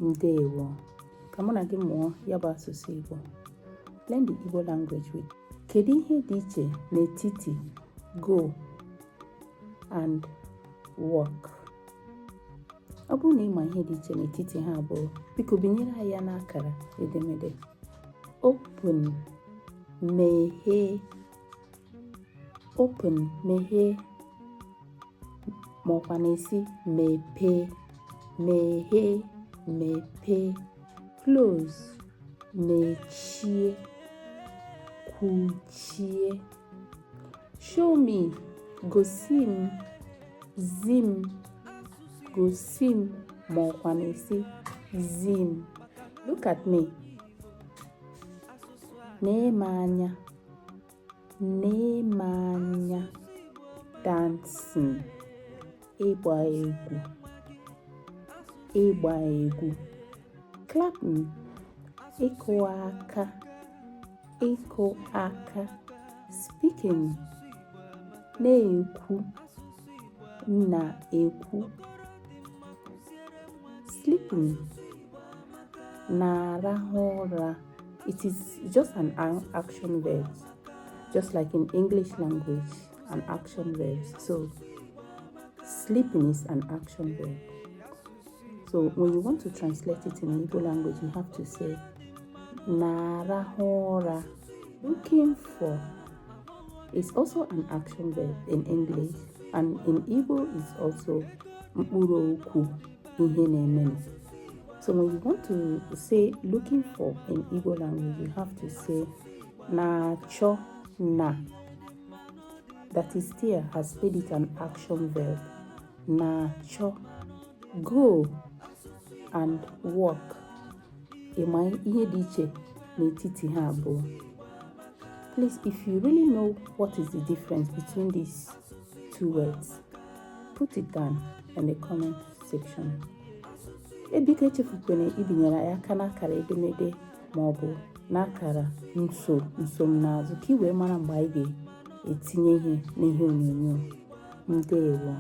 Ndewo. Ka mụ na gị mụọ ya bụ asụsụ Igbo. Learn the Igbo language with. Kedu ihe dị iche n'etiti go and work? Ọ bụrụ na ị ma ihe dị iche n'etiti ha abụọ, biko binyere anyị ya n'akara edemede. Open, meghee. Open, meghee, ma ọkwa na-esi mepee. Meghee, mepee. Close, mechie, kwuchie. Show me, gosi m, zi m. Gosi m, ma ọkwa na-esi zi m. Look at me, nee m anya, nee m anya. Dancing, ịgba egwu, ịgba egwu. Clapping, ịkụ aka, ịkụ aka. Speaking, na-ekwu, na-ekwu. Sleeping, na-arahụ ụra. It is just an action verb, just like in English language, an action verb. So sleeping is an action verb. So when you want to translate it in Igbo language, you have to say na-arahụ ụra. Looking for is also an action verb in English, and in Igbo is also mkpụrụ okwu ihe na-eme. So when you want to say looking for in Igbo language, you have to say na-achọ. Na that is there has made it an action verb. Na-achọ. Go and work. Ị ma ihe dị iche n'etiti ha abụọ? Please, if you really know what is the difference between these two words, put it down in the comment section. Ebiko, echefukwana ibinyere anyị aka n'akara edemede ma ọ bụ n'akara nso nsomnazụ ka ị wee mara mgbe anyị ga-etinye ihe n'ihe onyonyo. Ndewo.